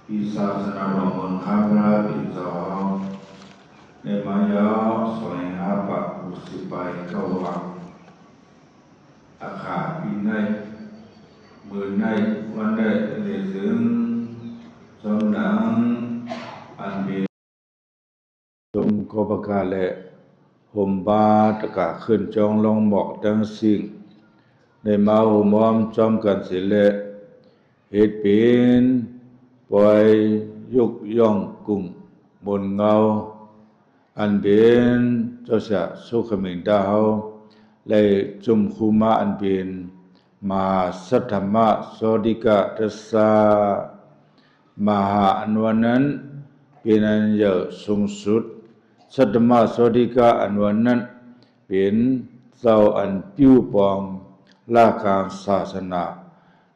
ທີ່ສາສະໜາບຳເພັນຄຳພະເປັນເຈົ້າ ໃນມາຍາວສອງພັນຫ້າຮ້ອຍຫົກສິບແປດ ເກົ້າວັນ ອາຄາດປີໃນ ມື້ໃນ ວັນໃນ ເລີຍເຊິ່ງ ສອງດັງ ອັນເປັນ ສົມກໍປະກາ ແລະ ໂຮມບາຕະກາ ເຄື່ອນຈອງລອງໝອກທັງສິ້ນ ໄດ້ມາໂຮມຮ້ອມຈອມກັນເສຍແລ້ວ ເຮັດເປັນປ່ອຍຍົກຍ້ອງກຸ້ງມົນເງົາ ອັນເປັນເຈົ້າຊາຍສຸຂະເມັງຕາເຮົາ ແລະ ຈຸ້ມຄູມາ ອັນເປັນມະຫາສັດຖະມະສາວະດີກະຕະສະ ມະຫາ ອັນວ່ານັ້ນ ເປັນອັນໃຫຍ່ສູງສຸດ ສັດຖະມະສາວະດີກະ ອັນວ່ານັ້ນ ເປັນເຈົ້າອັນປິວປອງລາການສາສະໜາ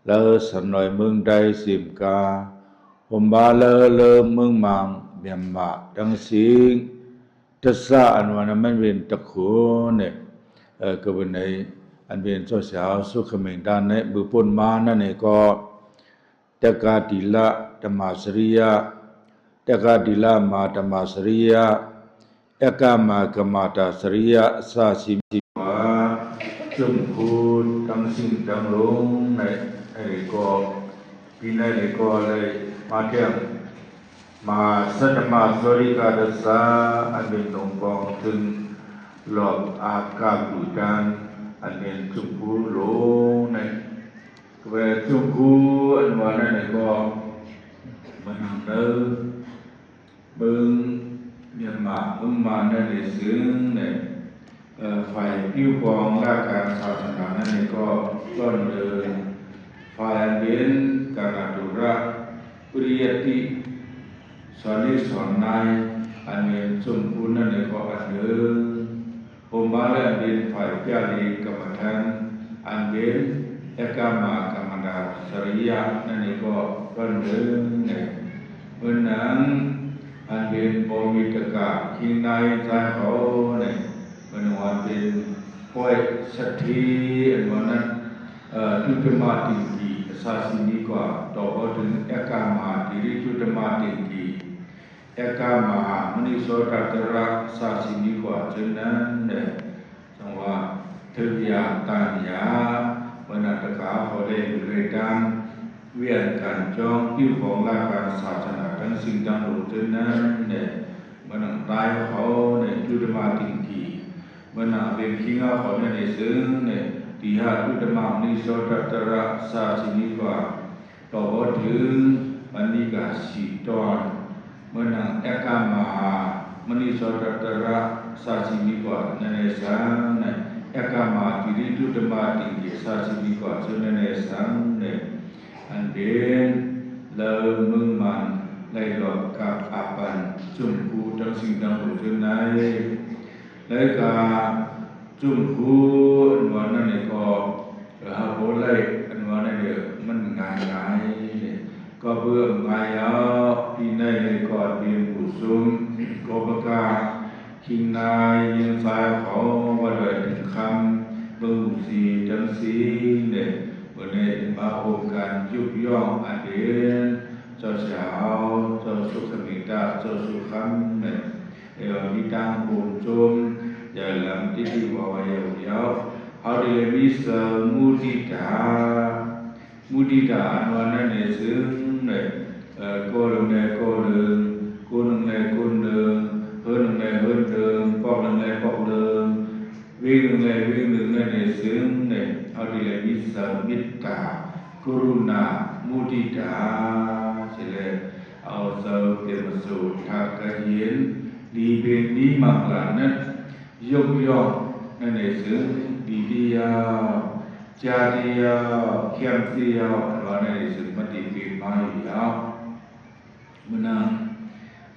ແລະ ສັນລອຍເມືອງໄດເສມກາ ໂຮມບາເລີເລີເມືອງມັງ ມຽນມາ ທັງສິ້ນ ຕະສະ ອັນວ່ານັ້ນ ມັນເປັນຕະໂຄນເນ ເອີ ກໍເປັນໃນ ອັນເປັນເຈົ້າຊາຍສຸຂະເມັງຕາ ໃນມື້ປົນມານັ້ນເອງກໍ ຕະກາຕິລະຕະມາສະລິຍະ ຕະກາຕິລະມາຕະມາສະລິຍະ ເອກະມາກະມາຕາສະລິຍະ ສາສິມສິວາ ຈຸ້ມຄູທັງສິ່ງທັງລົງໃນ ໃນເລກອ ປີໃນເລກອ ແລະ ມາແທງ ມາສັດຖະມາສາວະດີກະຕະສະ ອັນເປັນອົງກອນເຖິງລອບອາກາດບູຕານ ອັນເປັນຈຸ້ມຄູລົງໃນ ແລະ ຈຸ້ມຄູ ອັນວ່ານັ້ນເອງກໍ ເມືອງເດີ ເບິ່ງ ມຽນມາ ເມືອງມານ ໃນເລເຊິ່ງ ໃນ ເອີ ຝ່າຍປິວປອງລາການສາສະໜານັ້ນເອງກໍ ກ່ອນເດີ ຝ່າຍອັນເປັນການອະນຸລັກ ປະລິຍັດຕິ ສອນເດັກສອນນາຍ ອັນເປັນສົມບູນນັ້ນເອງກໍອັນເດີ ໂຮມບາ ແລະ ອັນເປັນຝ່າຍປະລິກຳມະຖານ ອັນເປັນເອກະມາກະມາດາສະລິຍະ ນັ້ນເອງກໍອັນເດີ ເໝືອນໜັງ ອັນເປັນບໍ່ມີຕະກາ ຄິງນາຍຊາຍເຂົາ ເໝືອນໜັງ ອັນເປັນ ປອຍສະເຖ ອັນວ່ານັ້ນ ເອີ ຈຸຕະມາຕິງກີ ສາສິມີກວ່າ ຕໍ່ເຂົ້າເຖິງເອກະມາຕິລິຈຸຕະມາຕິງກີ ເອກະມະຫາມຸນີໂສຕະຕະລະ ສາສິມີກວ່າ ເຊັ່ນນັ້ນແຫຼະ ຈັ່ງວ່າ ເຖິງຢາມຕານຢາ ເມື່ອນັ້ນຕະກາເຂົາໄດ້ຢູ່ໄດ້ຕາມ ວຽນກັນຈອງປິວປອງລາການສາສະໜາ ທັງສິ່ງທັງໂລກ ເຊັ່ນນັ້ນແຫຼະ ເມື່ອນັ້ນຕາຍເຂົາໃນຈຸຕະມາຕິງກີ ເມື່ອນາເປັນຄີງເອົາເຂົາໃນເຊິ່ງ ຕິຫະຈຸຕະມາມຸນີໂສຕະຕະລະ ສາສິມີກວ່າ ຕໍ່ເຂົ້າເຖິງມະນີກາສີຕອນ ເມື່ອນາເອກະມະຫາມຸນີໂສຕະຕະລະ ສາສິມີກວ່າ ໃນເຊິ່ງ ເອກະມາຕິລິຈຸຕະມາຕິງກີ ສາສິມີກວ່າ ເຊິ່ງໃນເຊິ່ງ ອັນເປັນເລີເມືອງມັນ ໄດ້ລອບກັບອາປັນ ຈຸ້ມຄູທັງສິ່ງທັງໂລກ ເຊິ່ງໃນ ແລະກະຈຸ້ມຄູ ອັນວ່ານັ້ນເອງກໍ ເອີ ຫາບໍ່ໄດ້ ອັນວ່ານັ້ນເອງ ມັນງ່າຍໆ ກໍເພື່ອໝາຍເອົາ ປີໃນເອງກໍເປັນຜູ້ຊົມ ກໍປະກາດ ຄິງນາຍຍິງຊາຍເຂົາ ວັດດອຍເຖິງຄຳ ເມືອງອູຊີ ຈັ່ງຊີ້ເດ ເມື່ອໃດມາໂຮມກັນຍຸກຍ້ອງ ອັນເປັນເຈົ້າຊາຍເຈົ້າສຸຂະເມດຕາ ເຈົ້າສຸຄຳ ເອີ ມີຕັ້ງໂຮມຊົມ ໃຫຍ່ລຳຕິຕິວາວາເຍົາເຍົາ ເຮົາໄດ້ມີເຊິ່ງມຸທິຕາ ມຸທິຕາ ອັນວ່ານັ້ນເອງ ເຊິ່ງ ເອີ ກໍເລີງແລກໍເລີງ ຄົນໜຶ່ງແລຄົນໜຶ່ງ ເຮີນໜຶ່ງແລເຮີນໜຶ່ງ ປອກໜຶ່ງແລປອກໜຶ່ງ ເວງໜຶ່ງແລເວງໜຶ່ງ ນັ້ນເອງ ເຊິ່ງ ເຮົາໄດ້ມີເຊິ່ງເມດຕາ ກະລຸນາ ມຸທິຕາ ຊິແລ ເອົາເຊິ່ງເປັນປະໂສດ ຖ້າກະເຫັນດີເປັນດີມັກຫຼາຍນັ້ນ ຍົກຍ້ອງ ນັ້ນເອງ ເຊິ່ງດີດຽວ ຈາດຽວ ແຄມດຽວ ອັນວ່ານັ້ນເອງ ເຊິ່ງມັນຕິດຕິດມາຢູ່ແລ້ວ ມື້ນັ້ນ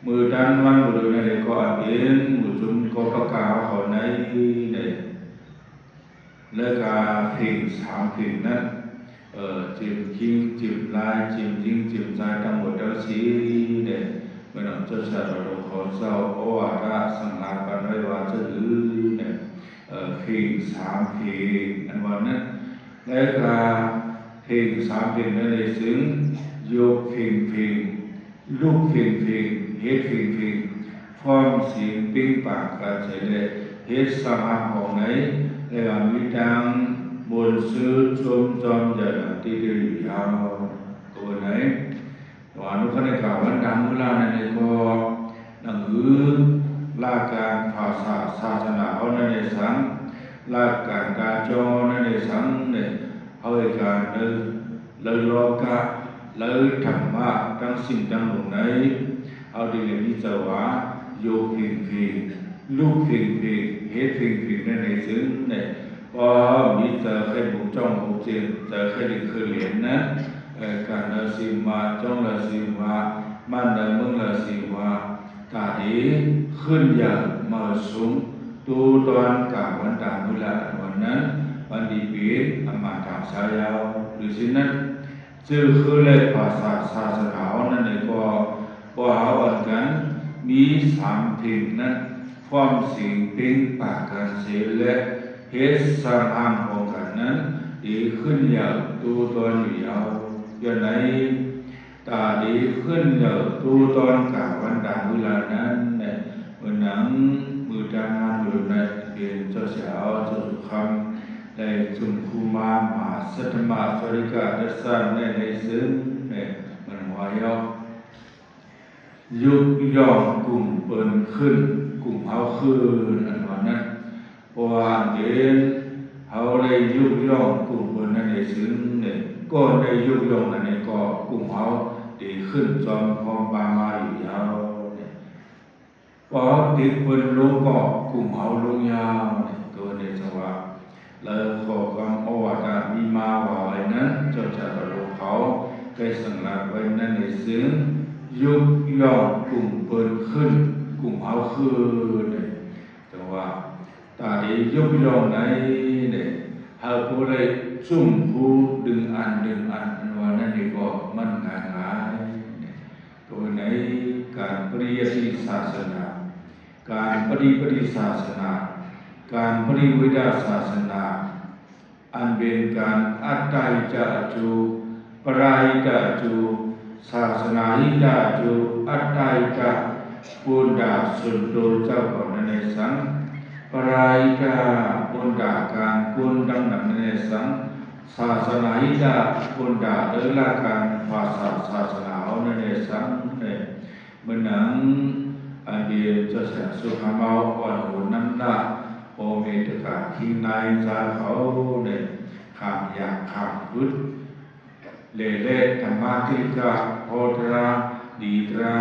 ມື້ຕານວັນມື້ເດີນັ້ນເອງ ກໍອັນເປັນໝູ່ຊຸມກໍປະກາດເຂົາໃນ ໃນ ແລະກະເພງສາມເພງນັ້ນ ເອີ ຈິມຄິງ ຈິມລາຍ ຈິມຍິງ ຈິມຊາຍ ທັງໝົດທັງສິ້ນເດ ແມ່ນເຈົ້າຊາດອາໂລ ເຂົາເຈົ້າໂອວາທະສັງຫານກັນໄວ້ວ່າຈະຫຼືເນ ເອີ ເພງສາມເພງ ອັນວ່ານັ້ນ ແລະກະເພງສາມເພງນັ້ນເອງ ເຊິ່ງຍົກເພງເພງ ລຸກເຄັ່ງເພງ ເຮັດເຄັ່ງເພງ ພ້ອມສຽງເປັ່ງປາກການໃສ ແລະ ເຮັດສະພາບຂອງໃນ ແລະ ມີທັງມ່ວນຊື່ນຊົມຈອມໃຈກັນຕິດເດີຢູ່ຍາວ. ໂຕໃນ ວ່ານຸຄະແນກາວັນດາມື້ລາວນັ້ນເອງກໍ ໜັງສືລາກການພາສາສາສະໜາເຮົານັ້ນເອງສັງ ລາກການການຈອງເຮົານັ້ນເອງສັງ ເຮົາເຮັດການເລີຍ ເລີຍໂລກະ ເລີຍທຳມະ ທັງສິ່ງທັງຫຼວງໃນ ເຮົາຈຶ່ງໄດ້ມີເຈົ້າວ່າ ໂຍເພັງເພງ ລຸກເພັງເພງ ເຮັດເພັງເພງ ນັ້ນເອງເຊິ່ງ ເພາະເຮົາມີເຈົ້າໃຫ້ບຸກຈ້ອງຫົກເຈັດ ເຈົ້າໃຫ້ດຶງຂຶ້ນຫຼຽນນັ້ນ ເອີ ການລະສິມວາ ຈ້ອງລະສິມວາ ບ້ານລະເມືອງລະສິມວາ ຕາດີ ຂຶ້ນຢ່າງມາສູງ ຕູຕອນກາງວັນຕາມື້ລະອັນວັນນັ້ນ ວັນດີເປັນອຳມາດທາງຊາຍາວ ຫຼື ຊິນັ້ນ ຊື່ຄືແລະພາສາສາສະໜາເຮົານັ້ນເອງກໍ ພວກເຮົາອັນກັນມີສາມເພັງນັ້ນ ພ້ອມສຽງເປັ່ງປາກການເສ ແລະ ເຮັດສ້າງຮ່າງຂອງກັນນັ້ນ ດີຂຶ້ນຢ່າງຕູ້ຕອນຢູ່ຍາວ ຍ້ອນໃນ ຕາດີຂຶ້ນເລີຍ ຕູ້ຕອນກາງວັນດາມື້ລານັ້ນແຫຼະ ເມື່ອໜັງ ມື້ຕາງງານຢູ່ໃນເປັນເຈົ້າສາວເຈົ້າສຸຄຳ ໄດ້ຊຸມຄູມາມະຫາສັດທະມະສະລິກາທັດສະແນໃນເຊິ່ງແມ່ນມັນຫວາຍອອກ ຍຸກຍ້ອງກຸມເປີນຂຶ້ນ ກຸມເຮົາຄືນ ອັນວ່ານັ້ນ ເພາະວ່າເປັນເຮົາໄດ້ຍຸກຍ້ອງກຸມເພິ່ນນັ້ນເອງເຊິ່ງ ກໍໄດ້ຍຸກຍ້ອງນັ້ນເອງກໍກຸມເຮົາໄດ້ຂຶ້ນຈອມຄອງປາມາຢູ່ຍາວ ເພາະເຮົາຕິກເພິ່ນລົງກໍກຸມເຮົາລົງຍາວ ໂຕນີ້ຈັ່ງວ່າ ແລະ ຂໍ້ຄວາມໂອວາດມີມາວ່າໄວ້ນັ້ນ ເຈົ້າຈາກໂລກເຂົາໄດ້ສັງລັດໄວ້ນັ້ນເອງເຊິ່ງ ຍຸກຍ້ອງກຸມເພິ່ນຂຶ້ນ ກຸມເຮົາຄືນ ຈັ່ງວ່າ ຕາດີຍົກຍ້ອງໃນ ເຮົາບໍ່ໄດ້ຈຸ້ມຜູ້ດຶງອັນດຶງອັນ ອັນວ່ານັ້ນນີ້ກໍມັນງ່າຍໆ ໂຕໃນການປະລິຍັດຕິສາສະໜາ ການປະຕິບັດສາສະໜາ ການປະຕິເວດາສາສະໜາ ອັນເປັນການອັດຕາຫິຕາຈຸ ປະລາຫິຕາຈຸ ສາສະໜາຫິຕາຈຸ ອັດຕາຫິຕາ ປຸນດາສຸນໂຕເຈົ້າກໍນັ້ນເອງສັງ ປະລາຫິຕາ ປຸນດາການກຸນດັ່ງນັ້ນເອງສັງ ສາສະໜາຫິຕາ ປຸນດາເອີລາການພາສາສາສະໜາເຮົານັ້ນເອງສັງ ເມື່ອໜັງ ອັນເປັນເຈົ້າສາວສຸຄາມາວ ອ່ອນໂຫນນຳໜ້າ ໂອເມຕະກາຄີງນາຍຊາເຂົາ ໄດ້ຂ້າມຢາກຂ້າມພຶດ ແລະ ແລະ ທຳມາທິກະ ໂພດຣາ ດີຕຣາ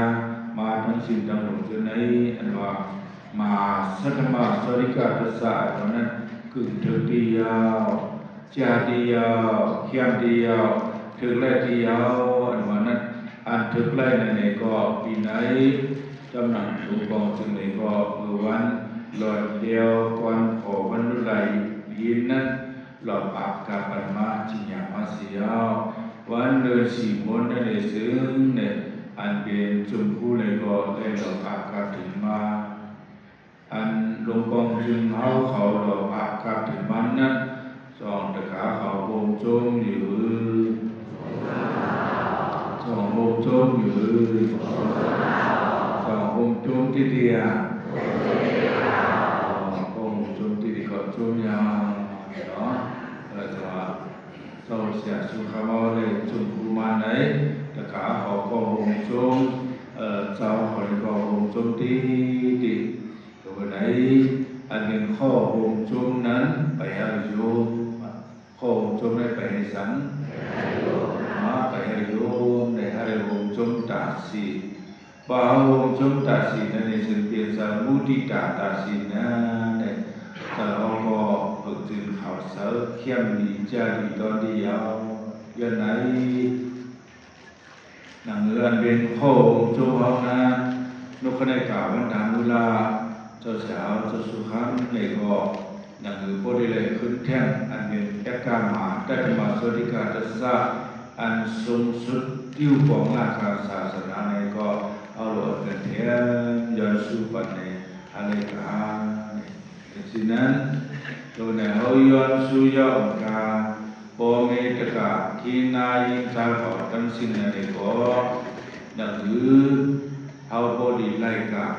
ມາທັງສິ້ນທັງໝົດຢູ່ໃນ ອັນວ່າ ມະຫາສັດທະມະສະລິກາທັດສະ ອັນວ່ານັ້ນ ກຶ່ງເຖິງທີ່ຍາວ ຈາຕິຍາວ ຂຽມທີ່ຍາວ ຖືກໄລ່ທີ່ຍາວ ອັນວ່ານັ້ນ ອັນຖືກໄລ່ນັ້ນເອງກໍປີໃນ ຈຳນຳສູງກອງຈຶ່ງເອງກໍ ເມື່ອວັນລອດແກ້ວກ່ອນຂໍວັນລຸດໄລຍິນນັ້ນ ລອບອາບກາປັນມາຈິຍາມາເສຍ ວັນເດີນສີມົນນັ້ນເອງເຊິ່ງ ອັນເປັນຊົມພູເອງກໍໄດ້ລອບອາບກາເຖິງມາ ອັນລົງກອງຈຶ່ງເຮົາເຂົາລອບອາບກາເຖິງມານັ້ນ ສອງຕະກາເຂົາໂຮມໂຈມຢູ່ ສອງໂຮມໂຈມຢູ່ ສອງໂຮມໂຈມຕິເຕຍ ສອງໂຮມໂຈມຕິເຕຍກໍໂຈມຍາວເນາະ ເອີ ແຕ່ວ່າ ເຈົ້າສຽງສຸຂະເວົ້າໄດ້ຊົມພູມາໃນ ຕະກາເຂົາກໍໂຮມໂຈມ ເອີ ເຈົ້າເຂົານີ້ກໍໂຮມໂຈມຕິຕິ ກໍບໍ່ໄດ້ ອັນໜຶ່ງຂໍ້ໂຮມໂຈມນັ້ນໄປຫາໂຍມ ຂໍ້ໂຮມໂຈມໄດ້ໄປໃຫ້ສັງ ມາໄປໃຫ້ໂຍມ ໄດ້ຫາໄດ້ໂຮມໂຈມຕາສີ ວ່າໂຮມໂຈມຕາສີນັ້ນເອງ ເຊິ່ງເປັນສາມຸທິຕາຕາສີນັ້ນ ເຈົ້າເຮົາກໍເພິ່ງຕື່ນຂາວເຊົາ ຂຽມດີຈາດີຕອນດຽວ ຍ້ອນໃນ ໜັງເຮືອນເປັນໂຄໂຈມເຮົານາ ນົກຂະໄນກາວັນດາມຸລາ ເຈົ້າສາວເຈົ້າສຸຂັງ ໃນກໍ ໜັງເຮືອບໍ່ໄດ້ໄລ່ຂຶ້ນແທ່ງ ອັນເປັນແອກກາມາ ຕັດຕະມາສວັດດິກາທັດສະ ອັນສູງສຸດ ຕິວປອງລາການສາສະໜາໃນກໍ ເອົາຫຼອດເປັນແຖມ ຍ້ອນສູ່ປັນໃນອາໄລກາ ຈັ່ງຊີ້ນັ້ນ ໂຕໃນເຮົາຍ້ອນສູ່ຍອມກາ ພໍ່ແມ່ຕະກາທີ່ນາຍິງຊາວເຜົ່າທັງສິ້ນນັ້ນເອງກໍ ດັ່ງອື່ນ ເຮົາບໍ່ໄດ້ໄລ່ການ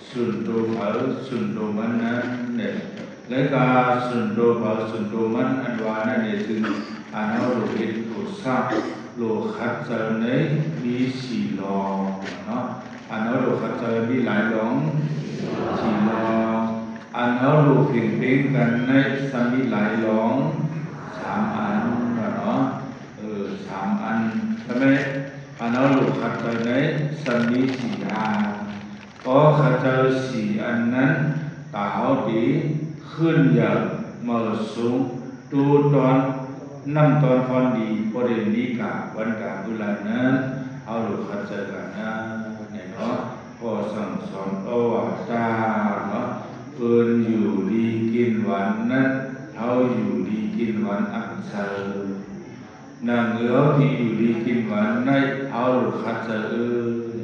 ສ່ວນໂຕໃຜສ່ວນໂຕມັນນັ້ນແຫຼະ ໄລ່ການສ່ວນໂຕໃຜສ່ວນໂຕມັນອັນວ່ານັ້ນເດ ຊຶ່ງອັນເຮົາໂລເຮັດໂລສ້າງໂລຂັດໃຈໃນມີສີ່ລອງເນາະ ອັນເຮົາໂລຂັດໃຈມີຫຼາຍລອງ ສີ່ລອງ ອັນເຮົາໂລເພງເປັນກັນໃນສາມີຫຼາຍລອງ ສາມອັນເນາະ ເອີ ສາມອັນ ສະແມ່ນ ອັນເຮົາໂລຂັດໃຈໃນສາມີສີ່ອັນ ກໍຂັດໃຈສີ່ອັນນັ້ນ ຕາເຮົາດີຂຶ້ນຢ່າງເໝາະສົມ ຕູຕອນ ນ້ຳຕອນພອນດີ ບໍ່ໄດ້ມີການວັນການເວລານັ້ນ ເຮົາໂລຂັດໃຈກັນນະ ແນ່ເນາະ ກໍສັ່ງສອນໂອວາທາເນາະ ເພິ່ນຢູ່ດີກິນຫວານນັ້ນ ເຮົາຢູ່ດີກິນຫວານອັນເຊີ ນາງເອີຍ ເຮົາທີ່ຢູ່ດີກິນຫວານໄດ້ ເຮົາໂລຂັດໃຈເອີຍ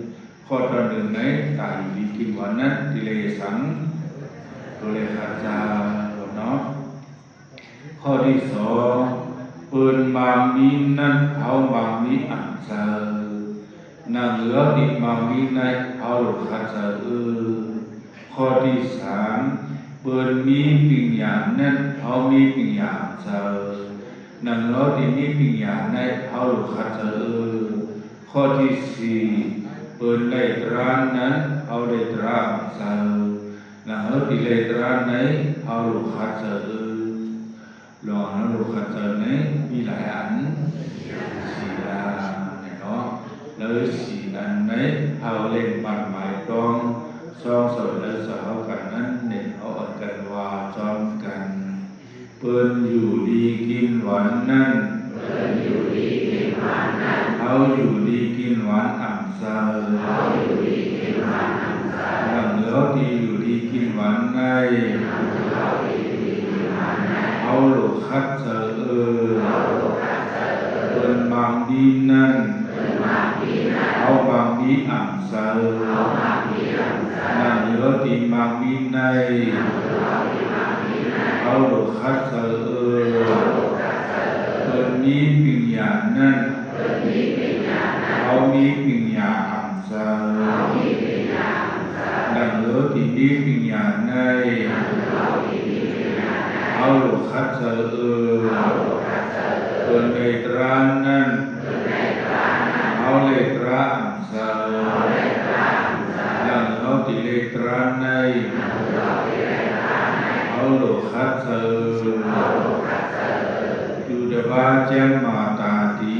ຂໍ້ທີໜຶ່ງໃນການຢູ່ດີກິນຫວານນັ້ນ ທີ່ເລີຍສັງ ໂຕເລີຍຂັດໃຈເນາະ ຂໍ້ທີສອງ ເພິ່ນມັກມີນັ້ນ ເຮົາມັກມີອັນເຊີ ນາງເອີຍ ເຮົາທີ່ມັກມີໄດ້ ເຮົາໂລຂັດໃຈເອີຍ ຂໍ້ທີສາມ ເພິ່ນມີປິງຍານັ້ນ ເຮົາມີປິງຍາອັນເຊີ ນາງເອີຍ ເຮົາທີ່ມີປິງຍາໄດ້ ເຮົາໂລຂັດໃຈເອີຍ ຂໍ້ທີສີ່ ເພິ່ນໄດ້ຕຣານັ້ນ ເຮົາໄດ້ຕຣາອັນເຊີ ນາງເອີຍ ເຮົາທີ່ໄດ້ຕຣາໄດ້ ເຮົາໂລຂັດໃຈເອີຍ ລອງເຮົາໂລຂັດໃຈໃນມີຫຼາຍອັນ ສີ່ອັນເນາະ ແລ້ວສີ່ອັນໃນເຮົາເລັ່ງໝັ້ນໝາຍຕ້ອງ ສອງສອນແລະສະເຮົາກັນນັ້ນເນາະ ເຮົາເອີ້ນກັນວ່າຈອມກັນ ເພິ່ນຢູ່ດີກິນຫວານນັ້ນ ເພິ່ນຢູ່ດີກິນຫວານນັ້ນ ເຮົາຢູ່ດີກິນຫວານອັນເຊີ ເຮົາຢູ່ດີກິນຫວານອັນເຊີ ນາງເອີຍ ເຮົາທີ່ຢູ່ດີກິນຫວານໄດ້ ນາງເອີຍ ເຮົາທີ່ຢູ່ດີກິນຫວານໄດ້ ເຮົາໂລຂັດໃຈເອີຍ ເຮົາໂລຂັດໃຈເອີຍ ເພິ່ນມັກມີນັ້ນ ເພິ່ນມັກມີນັ້ນ ເຮົາມັກມີອັນເຊີ ເຮົາມັກມີອັນເຊີ ນາງເອີຍ ເຮົາທີ່ມັກມີໄດ້ ນາງເອີຍ ເຮົາທີ່ມັກມີໄດ້ ເຮົາໂລຂັດໃຈເອີຍ ເຮົາໂລຂັດໃຈເອີຍ ເພິ່ນມີປິງຍານັ້ນ ເພິ່ນມີປິງຍານັ້ນ ເຮົາມີປິງຍາອັນເຊີ ເຮົາມີປິງຍາອັນເຊີ ນາງເອີຍ ເຮົາທີ່ມີປິງຍາໄດ້ ນາງເອີຍ ເຮົາທີ່ມີປິງຍາໄດ້ ເຮົາໂລຂັດໃຈເອີຍ ເຮົາໂລຂັດໃຈເອີຍ ເພິ່ນໄດ້ຕຣານັ້ນ ເພິ່ນໄດ້ຕຣານັ້ນ ເຮົາໄດ້ຕຣາອັນ ເຊີ ນາງເອີຍ ເຮົາທີ່ໄດ້ຕຣາໄດ້ ເຮົາໂລຂັດໃຈເອີຍ Yudvā cemmā tāti,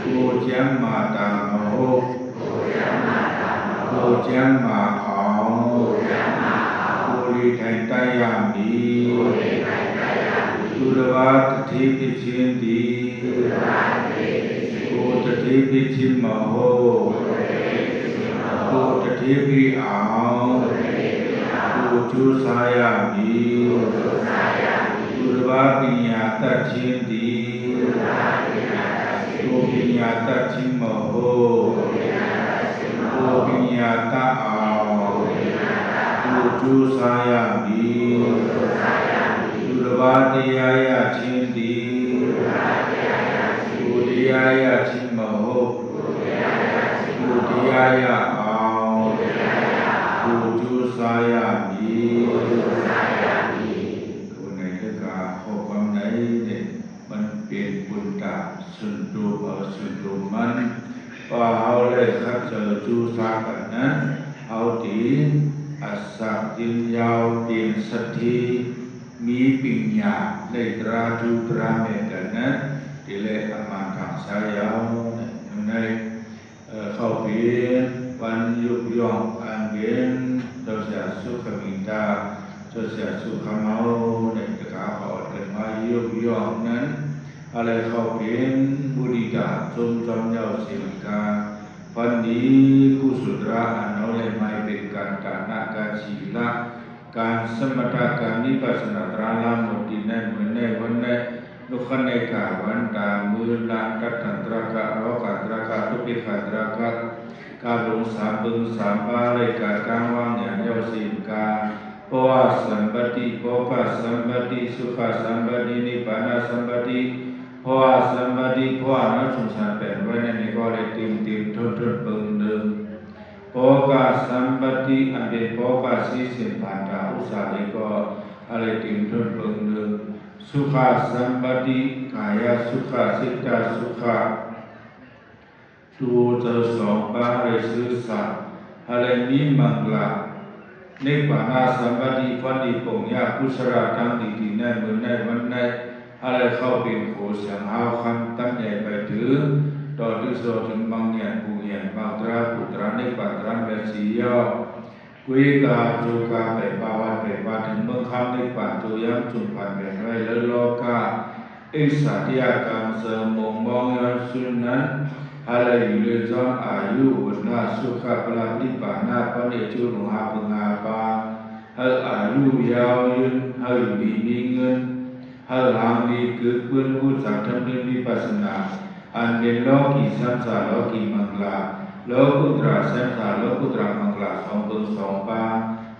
pūjamātā maho, pūjamā āu, pūritaṃ tayāmi. Yudvā taṭṭhī pisīti, pūtaṭṭhī pisīmaho, pūtaṭṭhī pi āu, pūjūsāyāmi. Yudvā piññā taṭṭhīti, pūpiññā taṭṭhimaho, pūpiññā ta āu, pūjūsāyāmi. Yudvā tiyāya taṭṭhīti, pūtiyāya taṭṭhimaho, pūtiyāya āu, pūjūsāyāmi. ໂຕໃນເລື່ອງການຂໍ້ຄວາມໃນນີ້ ມັນເປັນບຸນຕາມສ່ວນຕົວເອົາສ່ວນຕົວມັນ ວ່າເຮົາໄດ້ຂັດເຊີຈູສາກັນນັ້ນ ເຮົາຕີອັດສະຢືນຍາວ ເປັນສັດຖີ ມີປິງຍາ ໄດ້ຕຣາດູຕຣາແມ່ນກັນນັ້ນ ທີ່ແລອາມານທາງຊາຍຍາວ ໃນ ເອີ ເຂົ້າເປັນວັນຍົກຍ້ອງອັນເປັນເຈົ້າຊາຍສຸຂະມິນຕາ ເຈົ້າຊາຍສຸຂະເມົາ ໄດ້ຕະກາເຂົ້າກັນມາຍົກຍ້ອງນັ້ນ ອາໄລເຂົ້າເປັນບຸລິດາຊົມຈອມເຈົ້າສີລັງກາ ຝັນດີ ກຸສົນຕຣາອັນເຮົາໄດ້ໄມ້ເປັນການຕານະການສີລະ ການສະມະຖະການວິປັດສະນາຕຣາລາໝົດທີ່ໃນມື້ໃນວັນໃນ ລຸກຂັນໃນກາວັນຕາ ມື້ລະຕະຕັນຕຣາກະ ໂລກັນຕຣາກະ ຕຸເປກຂັນຕຣາກະ ກາລົງສາມເບິ່ງສາມບາໄລກາກາງວາງຍານເຈົ້າສີນກາ ພະວະສຳປະຕິ ໂພຄະສຳປະຕິ ສຸຂະສຳປະຕິ ນິບບານະສຳປະຕິ ພະວະສຳບັດດີ ພະວະເນາະ ສົງສານແປນໄວ້ໃນນີ້ກໍໄດ້ເຕັມໆ ທົນໆ ເບິ່ງເດີ ໂພຄະສຳບັດດີ ອັນເປັນໂພຄະສີເສັ້ນຜ່ານຕາອຸດສານີ້ກໍໃຫ້ໄດ້ເຕັມທົນເບິ່ງເດີ ສຸຂະສຳບັດດີ ກາຍະສຸຂະ ຈິດຕະສຸຂະ ຕູເຈົ້າສອງປາ ໃຫ້ໄດ້ຊື່ສາ ໃຫ້ໄດ້ມີມັງລະ ນິບບານະສຳບັດດີ ຄວາມດີປົງຍະ ກຸສະລະທັງດີ ດີໃນມື້ໃນວັນໃນ ໃຫ້ໄດ້ເຂົ້າເປັນໂຄສຽງຮາວຄຳ ຕຳໃຫຍ່ໄປເຖິງ ຕໍ່ທີ່ສອດເຖິງມັງຍານຜູ້ຍານ ມັງຕຣາຜູ້ຕຣາ ນິບບານຕຣາແມ່ນສີຍາວ ກຸຍກາໂຈກາ ໄປປາວັດໄປປາເຖິງເມືອງຄຳ ນິບບານໂຕຍາມ ຈຸມພັນແບບໄວ້ເລີໂລກາ ອິດສາທິຍະກາງເສີມບົ່ງມອງຍ້ອນຊຸນນັ້ນ ໃຫ້ໄດ້ຢູ່ເລີຍຈອນອາຍຸ ບຸນນາ ສຸຂະ ພະລະ ນິບບານາ ປະນິຈຸລຸງຫາເພິງຫາປາ ໃຫ້ອາຍຸຍາວຍືນ ໃຫ້ຢູ່ດີມີເງິນ ໃຫ້ຫາງດີເກີດຂຶ້ນ ຮູ້ຈັກທຳເລື່ອງວິປັດສະນາ ອັນເປັນໂລກີສັງສາ ໂລກີມັງລາ ໂລກຸດຕະສັງສາ ໂລກຸດຕະມັງລາ ສອງເບິ່ງສອງປາ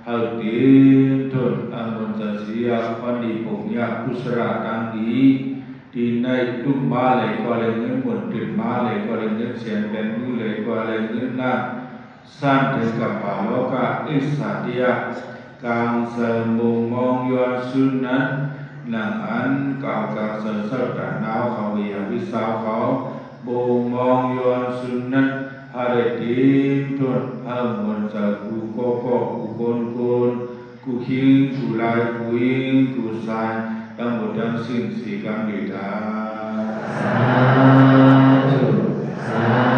ໃຫ້ເຕັມທົນ ອະນຸໂມທະນາ ຄວາມດີປົງຍະ ກຸສະລະທັງດີ ທີ່ໃນຕຸ້ມມາເລີຍກໍໄດ້ເງິນໝົດ ຕື່ນມາເລີຍກໍໄດ້ເງິນແສນ ແບມືເລີຍກໍໄດ້ເງິນລ້ານ ສັນເຖິງກັບປາໂລກະ ອິດສາທິຍະ ກາງເສີມບົ່ງມອງຍ້ອນຊຸນນັ້ນ ໜັງອັນກາວກາງເສີມເຊົ້າຕານາວເຂົາ ວິຍາວິສາວເຂົາ ບົ່ງມອງຍ້ອນຊຸນນັ້ນ ໃຫ້ໄດ້ເຕັມທົນ ໃຫ້ມ່ວນໃຈ ກູ່ກໍກໍ ກູ່ຄົນຄົນ ກູ່ຄິງ ກູ່ລາຍ ກູ່ຍິງ ກູ່ຊາຍ ທັງໝົດທັງສິ້ນ ສີ່ກັນດີດາ ສາທຸ ສາ